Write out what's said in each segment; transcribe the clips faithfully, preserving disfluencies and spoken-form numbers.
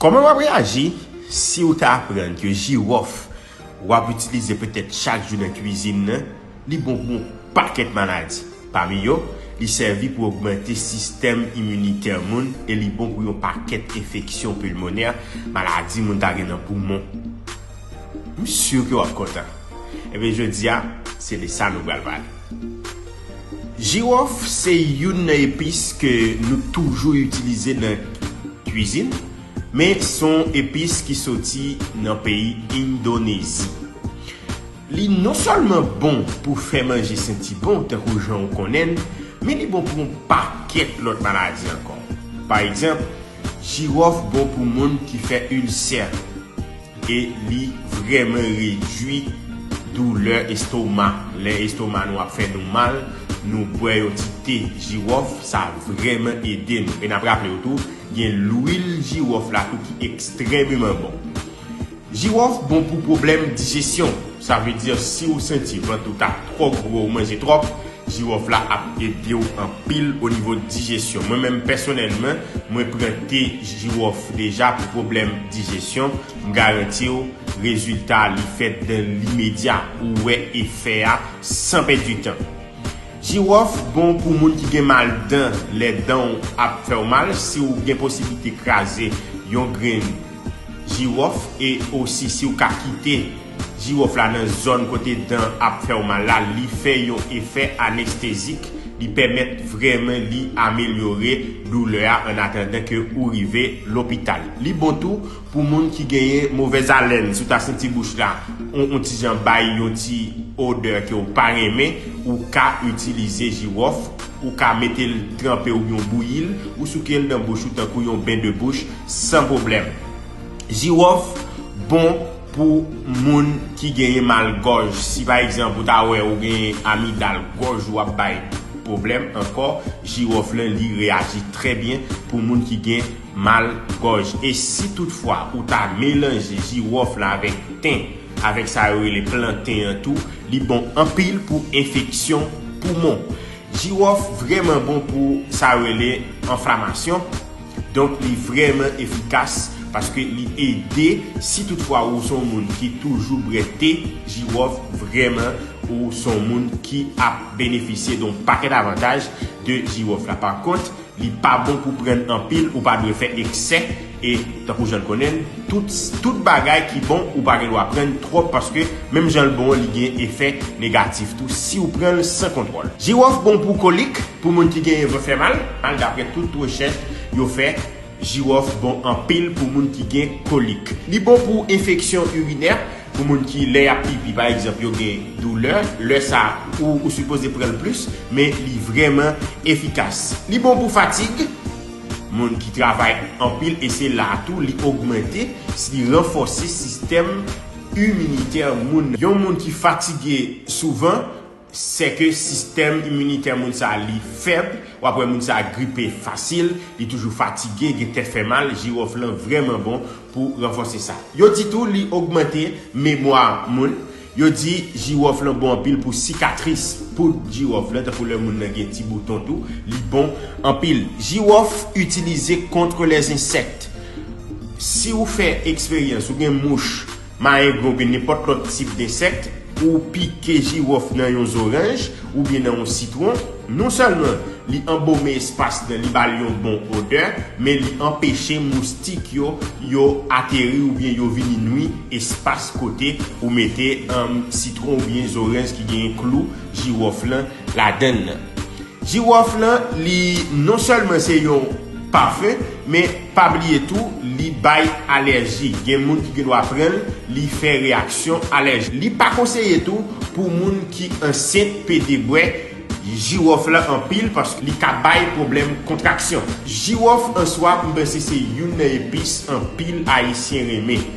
Kòman w ap reyaji si w ta aprann ke jiwòf w ap itilize petèt chak jou nan kwizin nan, li bon pou yon pakèt maladi? Pami yo, li sèvi pou ogmante sistèm iminitè moun e li bon pou yon pakèt enfeksyon pilmonè, maladi moun ta gen nan poumon. M si ke w ap kontan. Ebyen, jodi a, se de sa nou pral pale. Jiwòf se youn nan epis ke nou toujou itilize nan kwizin, men se yon epis ki soti nan peyi Endonezi. Li non sèlman bon pou fè manje santi bon, tankou jan w konnen l, men li bon pou yon pakèt lòt maladi ankò. Pa egzanp, jiwòf bon pou moun ki fè ilsè e li vrèman redui doulè estoma. Lè estoma nou ap fè nou mal, nou bwè yon ti te jiwòf, sa vrèman ede nou. E n ap raple w tou, gen lwil jiwòf la tou ki ekstrèmeman bon. Jiwòf bon pou pwoblèm dijesyon. Sa vle di si w santi vant ou ta twò gwo, ou manje twòp, jiwòf la ap ede w anpil o nivo dijesyon. Mwen menm pèsonèlman, mwen pran te jiwòf deja pou pwoblèm dijesyon. M garanti w, rezilta li fèt dan limedya. Ou wè efè a san pèdi tan. Jiwòf bon pou moun ki gen mal dan, lè dan w ap fè w mal, si w gen posiblite kraze yon grenn jiwòf e osi si w ka kite jiwòf la nan zòn kote dan ap fè w mal la, li fè yon efè anestezik, li pèmèt vrèman li amelyore doulè a an atandan ke ou rive lopital. Li bon tou pou moun ki genyen movèz alèn, si w ta santi bouch la, on, on ti jan bay yon ti odè ke w pa renmen, ou ka itilize jiwòf, ou ka mete l tranpe oubyen w bouyi l, ou souke l nan bouch ou tankou yon ben de bouch san pwoblèm. Jiwòf bon pou moun ki genyen mal gòj. Si pa egzanp ou ta wè ou genyen amidal, gòj ou ap bay pwoblèm ankò, jiwòf lan li reyaji trè byen pou moun ki gen mal gòj. E si toutfwa ou ta melanje jiwòf la avèk ten, avèk sa yo rele planten an tou, li bon anpil pou enfeksyon poumon. Jiwòf vrèman bon pou sa yo rele enflamasyon. Donk li vrèman efikas paske li ede si toutfwa ou se yon moun ki toujou bwè te, jiwòf vrèman ou se yon moun ki ap benefisye de yon pakèt avantaj de jiwòf la. Pa kont, li pa bon pou pran anpil, ou pa dwe fè eksè, e tankou jan n konnen l, tout, tout bagay ki bon, ou pa gen dwa pran twòp paske menm jan l bon an, li gen efè negatif tou si w pran l san kontwòl. Jiwòf bon pou kolik, pou moun ki genyen vant fè mal, mal, daprè tout rechèch yo fè, jiwòf bon anpil pou moun ki gen kolik. Li bon pou enfeksyon irinè, pou moun ki lè y ap pipi pa egzanp yo gen doulè, lè sa ou, ou sipoze pran l plis, men li vrèman efikas. Li bon pou fatig, moun ki travay anpil e se la tou li ogmante, li ranfòse sistèm iminitè moun. Yon moun ki fatige souvan, sèke sistèm iminitè moun sa li fèb, w ap wè moun sa gripe fasil, li toujou fatige, gen tèt fè mal, jiwòf lan vrèman bon pou ranfòse sa. Yo di tou li ogmante memwa moun. Yo di jiwòf lan bon anpil pou sikatris. Poud jiwòf lan, tankou lè moun nan gen ti bouton tou, li bon anpil. Jiwòf itilize contre les insectes. Si ou fè eksperyans, ou gen mouch, mayengwen oubyen nenpòt lòt tip densèk, ou pike jiwòf nan yon zoranj oubyen nan yon sitwon, non sèlman li anbome espas nan, li ba l yon bon odè, men li anpeche moustik yo, yo ateri oubyen yo vini nwi espas kote ou mete, um, sitwon oubyen zoranj ki genyen klou jiwòf lan ladan l nan. Jiwòf lan, li non sèlman se yon pafen, men pa bliye tou, li bay alèji. Gen moun ki gen dwa pran l, li fè reyaksyon alèji. Li pa konseye tou pou moun ki ansent pede bwè jiwòf lan anpil paske li ka bay pwoblèm kontraksyon. Jiwòf an swa, m panse se youn nan epis anpil Ayisyen renmen.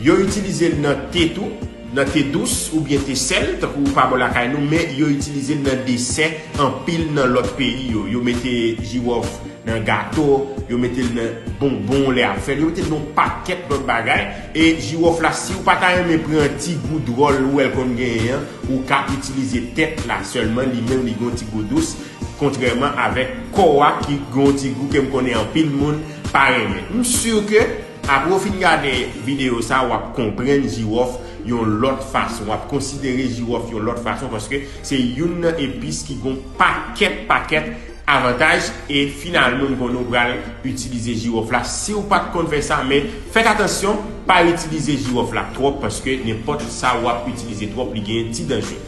Yo itilize l nan te tou, nan te dous oubyen te sèl, tankou pa bò lakay nou, men yo itilize l nan desè anpil nan lòt peyi yo. Yo mete jiwòf nan gato, yo mete l nan bonbon lè y ap fè l, yo mete l nan yon pakèt lòt bagay. E jiwòf la, si w pa ta renmen pran ti gou dwòl ou wè l konn genyen an, ou ka itilize tèt la sèlman, li menm li gen yon ti gou dous, kontrèman avèk kò a ki gen yon ti gou ke m konnen anpil moun pa renmen. M si ke Apre w fin gade videyo sa, w ap konprann jiwòf yon lòt fason, w ap konsidere jiwòf yon lòt fason, paske se youn nan epis ki gon pakèt pakèt avantaj. E finalman, m konnen w pral itilize jiwòf la si w pa t konn fè sa, men fèt atansyon, pa itilize jiwòf la twòp, paske nenpòt sa w ap itilize twòp, li genyen ti danje.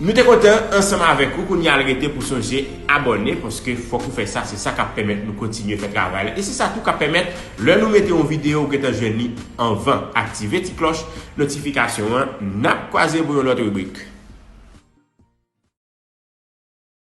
Nou te kontan ansanm avèk ou. Kounye a l rete pou sonje abòne, paske fòk ou fè sa, se sa k ap pèmèt nou kontinye fè travay la. E se sa tou k ap pèmèt, lè nou mete yon videyo, ou gentan jwenn li anvan. Aktive ti klòch notifikasyon an. N ap kwaze pou yon lòt ribrik.